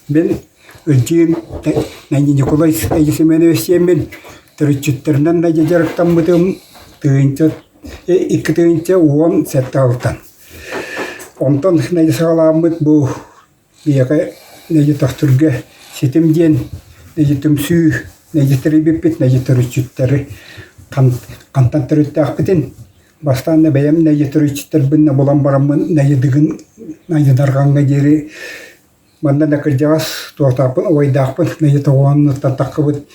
Мин Ылдьыын Николай Семенович диэммин төрүччүттэринэн да дьарыктаммытым тыһыынча 2017 сылтан. Онтон саҕалааммыт бу биһиэхэ Төхтүргэ ситим диэн түмсүү тэрийбиппит төрүччүттэри хантан төрүттээхпитин бастаан да бэйэм төрүччүттэрбин булан бараммын Дыгын Дарҕаҥҥа диэри манна да кырдьаҕас туохтаахпын убайдаахпын тоҕоонуттан таххыбыт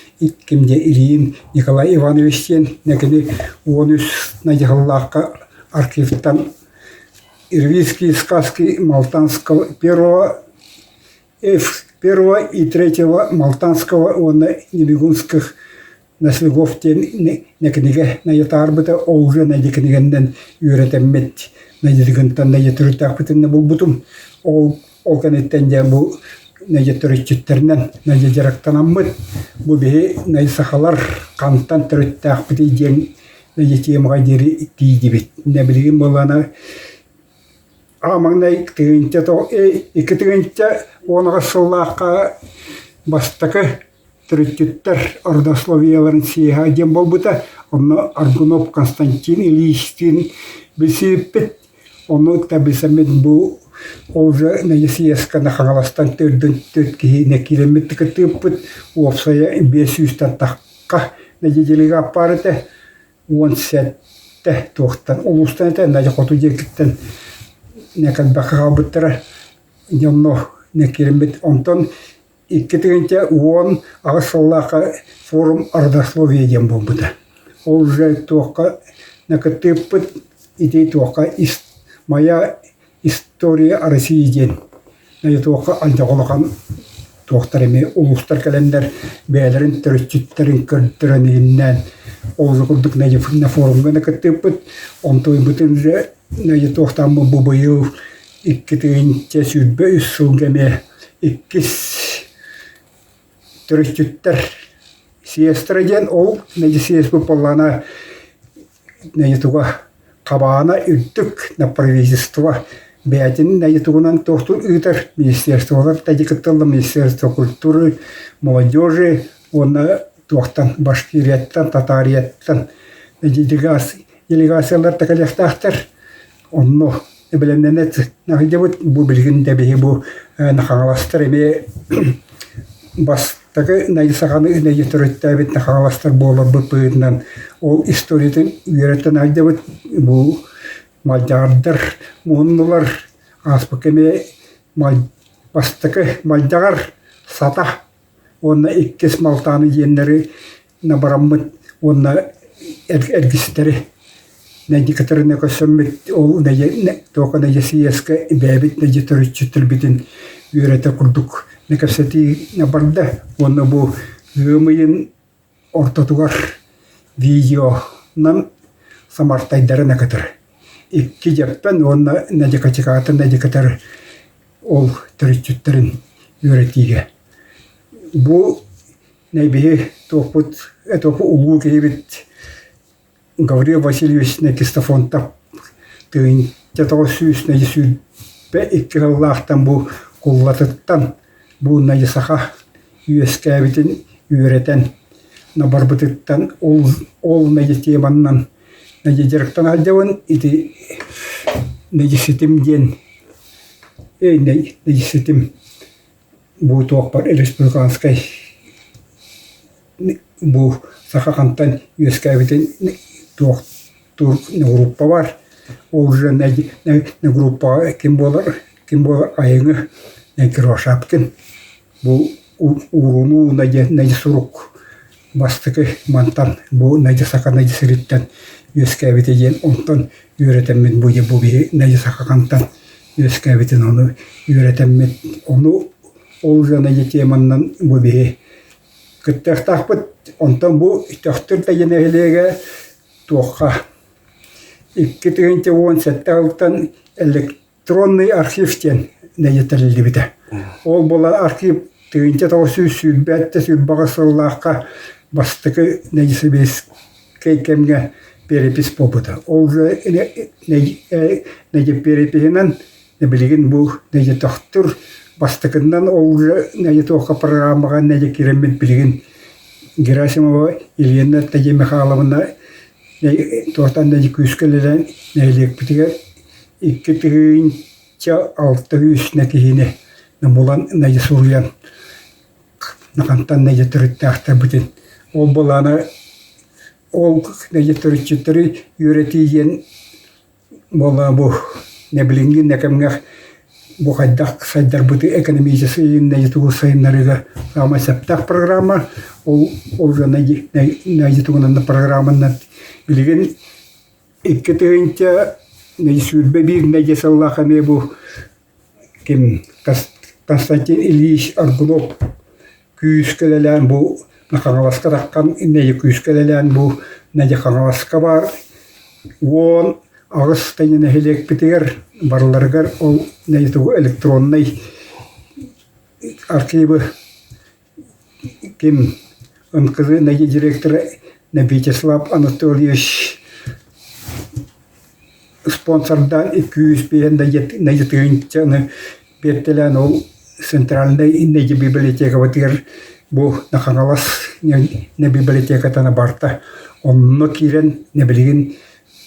ким диэн Ильин Николай Иванович диэн кини 13 сыллаахха архивтан Ирвийские сказки Малтанского первого первого и третьего Малтанского уонна Небегунских Наслегов диэн кинигэ найатаарбыта ол уже найди кинигэннэн үөрэтэммит найдыгынтан найдетөрүттээхпитин булбутум ол ол кэнниттэн дьэ бу найдетөрүтчүттэринэн найди дьарыктанаммыт бу биһи най сахалар хантан төрүттээхпитий диэн найди темаҕа диэри тиийдибит. Билигин буоллаҕына маҥнай 2018 сыллаахха бастакы төрүччүттэр родословиеларын съеһа диэн буолбута. Онно Аргунов Константин Ильичтиин билсибиппит. Ону кытта билсэммит бу ол же съезкэ Хаҥаластан төрдүн төрт киһи киирэммит кыттыыппыт. Уопсайа 500-тэн тахха делегат баар этэ. 17 туохтан улуустан этэ, Надя хоту диэкиттэн кэлбэххэ хаалбыттара. Дьонно киирэммит. Онтон 2018 сыллаахха форум родословие диэн буолбута. Ол уже туохха кыттыыппыт ити туохха моя история России диэн туохха анчах улахан туохтар эмиэ улуустар кэлэннэр бэйэлэрин төрүччүттэрин көрдөрөн иһиннээн ол курдук на форумҥа кыттыыппыт. Онтуйбутун уже туохтааммын бу быйыл 2023 сылга эмиэ иккис төрүччүттэр сиэстэрэ диэн ол съезд буоллаҕына туга хабаана үрдүк на правительство бэйэтин тугунан туохтун ыытар министерстволар кытталлар министерство культуры молодежи уонна туохтан Башкирияттан Татарияттан делегациялар да кэлиэхтээхтэр Онно бэлэмнэнэ сылдьабыт. Бу билигин да биһи бу Хаҥаластар эмиэ бастакы саханы төрүттээбит Хаҥаластар буоларбыт быһыытынан ол историятын үөрэтэн сылдьабыт. Бу Малдьаҕардар муһуннулар ааспыкка эмиэ бастакы Малдьаҕар Сата уонна иккис Малтааны диэннэри бараммыт уонна эргистэри нэдьикэтэринэ көрсөммүт ол туоха нэдьэсийиэскэ бэйэбит нэдьи төрүччүттэрбитин үөрэтэ курдук кэпсэтии барда уонна бу ыам ыйын ортотугар видеонан самартайдарын кытары икки дьэппэн уонна нэдьикачыкаатын нэдьикэтэр ол төрүччүттэрин үөрэтиигэ бу Биһи туохпут туохпут улуу киһибит Гаврил Васильевич Ксенофонтов 1922 сыллаахтан бу Куллатыттан бу саха үөскээбитин үөрэтэн барбытыттан ол ол теманнан дьарыктана сылдьабын ити ситим диэн ситим Бу туохпар республиканскай бу саха хантан үөскээбитин туохтуур группа бар. Ол уже группаҕа ким буолар ким буолар айыҥы Кривошапкин бу уурунуу сурук бастакы мантан бу саха сириттэн үөскээбитэ диэн онтон үөрэтэммит бу бу биһи саха хантан үөскээбитин ону үөрэтэммит ону ол дьоно теманнан бу биһи кыттыахтаахпыт. Онтон бу Төхтүр Тэйэ нэһилиэгэ туохха 2017 сылтан электронный архив диэн тэриллибитэ. Ол буолан архив 1927 сыллаахха бастакы сэбиэскэй кэмҥэ перепись буолбута. Ол перепиһинэн билигин бу Төхтүр Бастакыннан ол туохха программаҕа нэдьэ киирэммит билигин Герасимова Елена Тадия Михайловна туохтан нэдьэ күүскэ үлэлээн нэһилиэкпитигэр 2600 киһини булан нэдьэ суруйан хантан нэдьэ төрүттээхтэрбитин ол былаана ол нэдьэ төрүччүттэри үөрэтии диэн Буоллаҕа бу билиҥҥи да кэмҥэ бу хайдах сайдарбыты экономическай тугу сайыннарыыга саамай сөптөөх программа. Ол ол тугунан программанан билигин 2021 нэдиэлэ сыллаах эмиэ бу ким Константин Ильич Аргунов күүскэ үлэлээн бу Хаҥаласка таххан иннэйи күүскэ үлэлээн бу Нэдьэ Хаҥаласка баар 18 тэҥэ нэһилиэкпитигэр барыларыгар ол нэдьэ тугу электроннай архивы ким НКЗ нэдьэ директора Вячеслав Анатольевич спонсордаан 205 нэдьэ тыһыынчаны биэртэлээн ол центральнай иннэйди библиотекабытыгар бу Хаҥалас библиотекатана барта онно киирэн билигин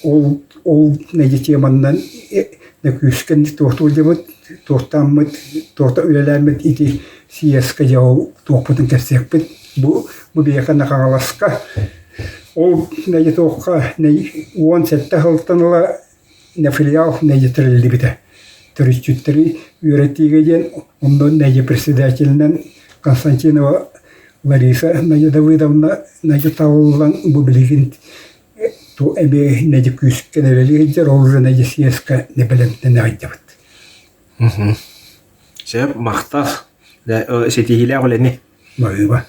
ол ол нэдьи теманнан күүскэ туохтуулдьабыт туохтааммыт туохта үлэлээммит ити съезкэ дьэ ол туохпутун кэпсиэхпит бу бу биһиэхэ Хаҥаласка ол нэдьи туохха 17 сылтан ыла филиал нэдьэ тэриллибитэ. Төрүччүттэри үөрэтиигэ диэн онно нэдьэ председателинэн Константинова Лариса Надя Давыдовна нэдьэ талыллан бу билигин эмиэ нэдьэ күүскэ үлэлии сылдьар, ол уже нэдьэ съезкэ бэлэмнэнэ сылдьабыт. Сөп, махтал. Ситиһиилээх үлэни. Баһыыба.